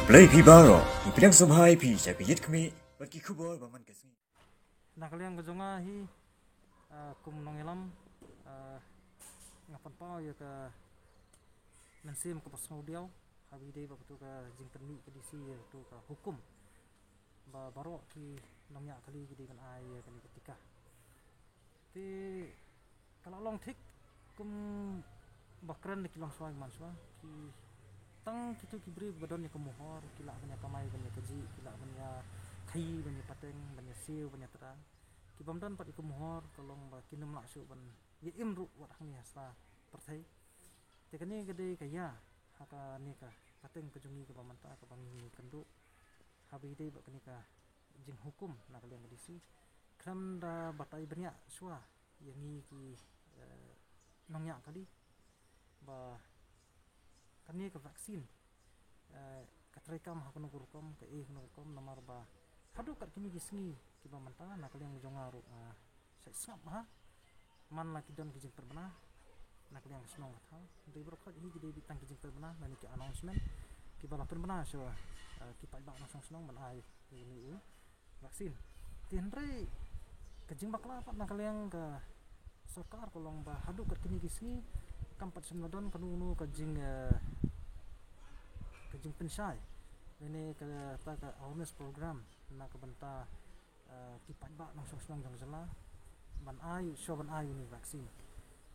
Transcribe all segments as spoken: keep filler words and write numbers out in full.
Blei phi baroh, ngi pdiang sngewbha ïa phi sha ka Ïit Khmih bad ki khubor ba man ka sngi. Na ka liang ka jong nga hi, ah, kum nongïalam, ah, nga pynpaw ïa ka mynsiem kaba sngewdiaw ha ba ïadei bad katu ka jingpynmih ka D C ïa katu ka hukum ba baroh ki nongñiah kali ki dei ban ai ïa kane ka tika. Te ka la long thik kum ba kren da ki longshuwa ki manshuwa, ki tang kitu ki briew ba don ïa ka mohor ki lah ban ïa kamai ban ïa kajih, ki lah ban ïa khaïi ban ïa pateng, ban ïa siew, ban ïa trai. Ki bym don pat ïa ka mohor ka long ba kin ym lah shuh ban ïa im ruh wat hangne ha sla pyrthei. Te kane ka dei ka ïa ha kane ka pateng ka jong ngi kaba mynta kaba ngi kynduh ha ba ïadei bad kane ka jinghukum na ka liang ka D C. Khlem da batai bniah shuwa ïa ngi ki, eh, nongñiah kali ba kane ka vaccine, eh, ka treikam ha kano ka rukom, ka ei ha kano ka rukom, namar ba haduh kat kine ki sngi kiba mynta na ka liang jong nga ruh, eh, sa sngap bha man la ki don ki jingpynbna na ka liang ka shnong ka thaw. Dei baroh khoit hi ki dei beit tang ki jingpynbna lane ki announcement kiba la pynbna sha, eh, ki paidbah nongshong shnong ban ai ïa kane u vaccine. Te hynrei ka jingbakla pat na ka liang ka sorkar ka long ba haduh kat kine ki sngi kam pat shym la don kano kano ka jing, eh, ka jingpynshai lane kata ka awareness program na ka bynta, eh, ki paidbah nongshong shnong jong ka jylla ban ai, shuwa ban ai une u vaccine.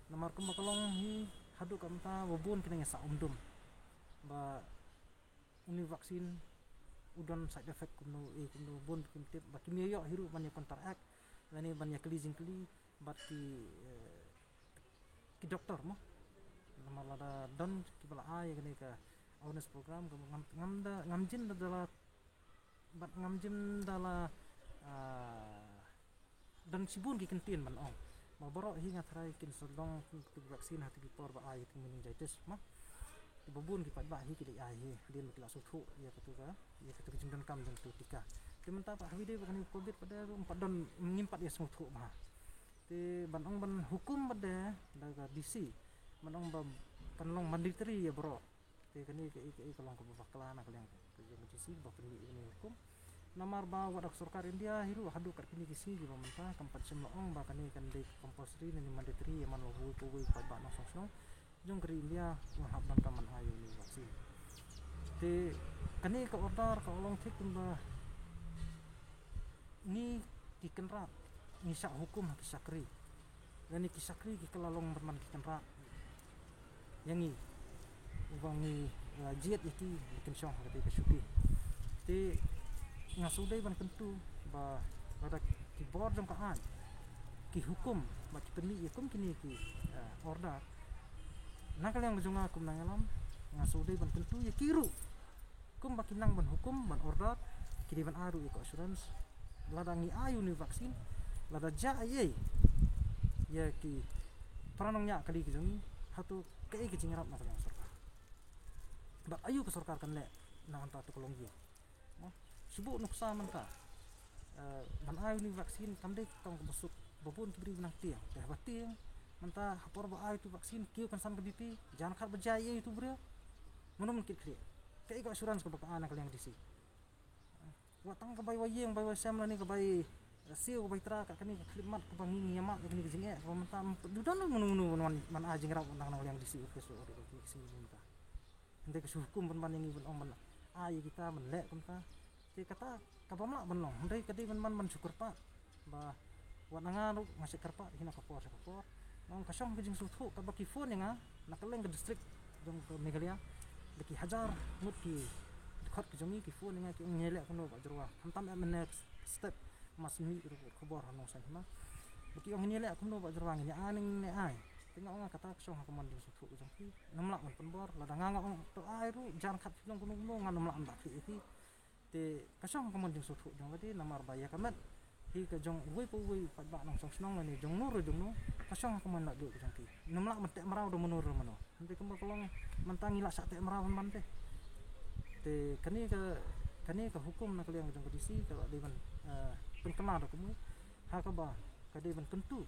Namar kumba ka long hi haduh katta ba bun ki nang ïa sah umdum ba une u vaccine u don side effect kumno, eh, kumno, bun kim tip ba kim ïoh hi ruh ban ïa counteract lane ban ïa kylli jingkylli bad ki, eh, ki doktor mo. Namar lada don kiba la ai ïa kane ka awareness program ka ngam, ngam da, ngam jin da la, bad ngam jin da la, ah, don shibun ki kyntien ban ong ba baroh hi nga tharai kin sa long katu ka vaccine ha katu ki por ba ai katu ka meningitis ma. Te ba bun ki paidbah hi ki dei ai hi hadien ba ki la sngewthuh ïa katu ka, ïa katu ka jingdonkam jong katu ka tika. Te mynta pat ha ba ïadei bad kane ka covid pat de ruh ym pat don, ngim pat ïa sngewthuh bha. Te ban ong ban hukum pat de da ka D C ban ong ba kan long mandatory ïa baroh. Te kane kaei kaei ka long kaba bakla na ka liang ka jong ka D C ba pynmih ïa kane ka hukum. Namar ba wat da ka sorkar India hi ruh haduh kat kine ki sngi kiba mynta kam pat shym la ong ba kane kan dei compulsory ne mandatory ïa man la uwei pa uwei u paidbah nongshong shnong jong ka ri India u hap donkam ban ai ïa une u vaccine. Te kane ka order ka long thik kumba ngi ki kynrad ngi shah hukum ha ki shakri. Lane ki shakri ki kylla long ban man ki kynrad ïa ngi uba ngi, eh, jied ïa ki, ngi kynshong ha kata ka shuki. Te nga shu dei ban kyntu ba lada ki bor jong ka aiñ ki hukum ba ki pynmih ïa kum kine ki, eh, order na ka liang jong nga kum nongïalam, nga shu dei ban kyntu ïa ki ruh kumba ki nang ban hukum ban order, ki dei ban ai ruh ïa ka assurance lada ngi ai une u vaccine, lada jia ei ei ïa ki para nongñiah kali ki jong ngi, hato kaei ka jingïarap na ka liang sorkar? Bad aïu ka sorkar kan leh na ka bynta katu ka longïing? Mo, shu buh nuksa mynta, eh, ban ai une u vaccine kam dei tang kaba suk, ba bun ki briew ba nang tieng. Te haba tieng mynta ha por ba ai utu u vaccine kiew kan san ka B P, jan khat ba jia ei ei utu u briew, mano ban kit khlieh? Kaei ka assurance kaba ka ai na ka liang D C? Wat tang ka bai wai ïing, bai wai sem lane ka bai, eh, siew, ka bai tra, ka kane ka khyllipmat kaba ngi ngi ïa mad ïa kane ka jingeh kaba mynta, ym pat ju don mano mano ban, ban ai jingïarap na ka liang D C office ruh ha kine ki sngi mynta. Hynrei ka shu hukum ban ban ïa ngi ban ong ban ai ïa kita ban leh kumta. Te kata ka bym lah ban long, hynrei ka dei ban ban ban shu kyrpad. Ba wat na nga ruh nga shu kyrpad hi na ka por sha ka por. Nga ong ka shong ka jingsngewthuh kaba ki phone ïa nga na kylleng ka district jong ka Meghalaya. Da ki hajar ngut ki dkhot ki jong ngi ki phone ïa nga ki ong ngi leh kumno Bah Jyrwa. Khamtam em mynne step mas mih ruh khubor ha Nongsan Hima. Ba ki ong ngi leh kumno Bah Jyrwa, ngi ai ne ngi ai? Te nga ong nga kata ka shong ha ka mon jingsngewthuh ka jong ki. Ngam lah ban pynbor, lada nga nga ong to ai ruh jan khat phi long kumno kumno ngan ym lah ban da khlieh ïa ki. Te ka shong ha ka mon jingsngewthuh jong lade namar ba ïa ka met hi ka jong uwei pa uwei u paidbah nongshong shnong lane jong no ruh jong no, ka shong ha ka mon laitluid ka jong ki. Ngam lah ban teh mraw da mano ruh mano. Hynrei kumba ka long mynta ngi lah shah teh mraw ban ban te. Te kane ka, kane ka hukum na ka liang ka jong ka D C ka la dei ban, eh, pynkylla da kumno ha kaba ka dei ban kyntu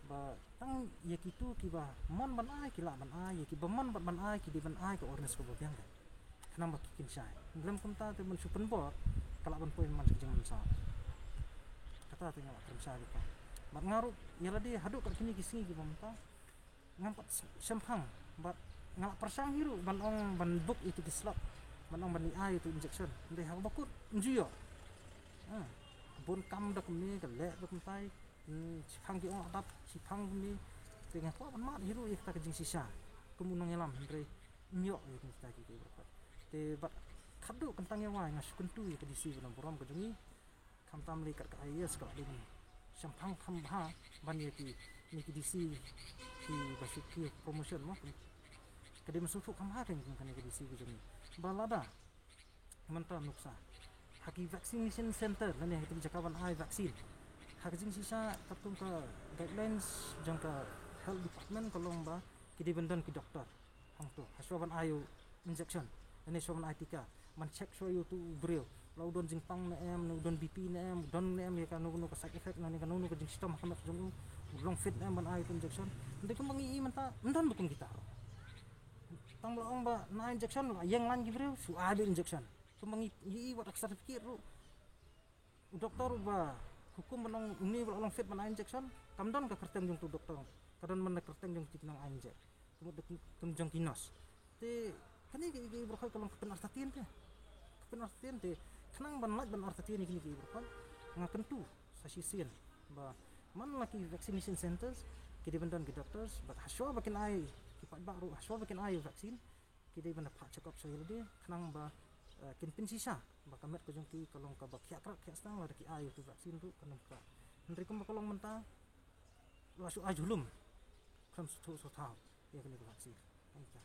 ba tang ïa kitu kiba mon ban ai ki lah ban ai, ïa kiba mon ban ban ai ki dei ban ai ka awareness kaba biang ka. Khnang ba ki kin shai. Lem kumta te ban shu pynbor, ka lah ban poi man ka jingmynsaw. Kata te nga lah kren shai kita. Bad nga ruh ïa lade haduh kat kine ki sngi kiba mynta, ngam pat shemphang bad nga lah pyrshang hi ruh ban ong ban book ïa tu ki slot, ban ong ban ai ïa tu injection. Hynrei ha kaba kut ym ju ïoh. Ha, bun kam da kumne, ka leh da kumtai. Hmm, shiphang ki ong lah dap, shiphang kumne. Te nga kwah ban mad hi ruh ïa kata ka jingshisha kum u nongïalam, hynrei ym ïoh ïa kita ki, ki baroh. Te bad khadduh kyntang ïa wai nga shu kyntu ïa ka D C ba na burom ka jong ngi. Khamtam lei kat ka I A S ka la dei ban shemphang kham bha ban ïa ki, ne ki D C kiba shu ki promotion mo. Ka dei ban sngewthuh kham bha ka, kane ka D C ka jong ngi. Ba lada mynta nuksa ha ki vaccination center lane ha ki jaka ban ai vaccine, ha ka jingshisha katkum ka guidelines jong ka health department ka long ba ki dei ban don ki doktor hangto, hashwa ban ai u injection lane shwa ban ai tika, ban check shwa ïa utu u briew la u don jingpang ne em, ne u don B P ne em, u don ne em ïa kano kano ka side effect, ne kano kano ka jingshitom ha ka met jong u, u long fit ne em ban ai utu injection. Hynrei kumba ngi i mynta ym don ba kum kita ruh. Tang ba la ong ba na ai injection, la ïeng lain ki briew shu ai ba injection. Kumba ngi i, wat ka certificate ruh, u doktor uba hukum ban ong une ba la long fit ban ai injection, kam don ka kyrteng jong utu doktor, ka don ban da kyrteng jong ki nong ai injek, kum, kum jong ki nurse. Te kane ka, ka, baroh ka long ka pynartatien te, ka pynartatien te. Khnang ban lait ban artatien ïa kine ki baroh, nga kyntu sa shisien ba man la ki vaccination centers ki dei ban don ki doctors, bad hashwa ba kin ai ki paidbah ruh, hashwa ba kin ai vaccine, ki dei ban da phah check up sha ïa lade khnang ba, eh, kin pynshisha ba ka met ka jong ki ka long kaba khiah krat khiah sdang lada ki ai ïa utu vaccine ruh kan ym khrap. Hynrei kumba ka long mynta la shu ai jhulum, khlem sngewthuh sngewthaw ïa kane ka vaccine. Hangta.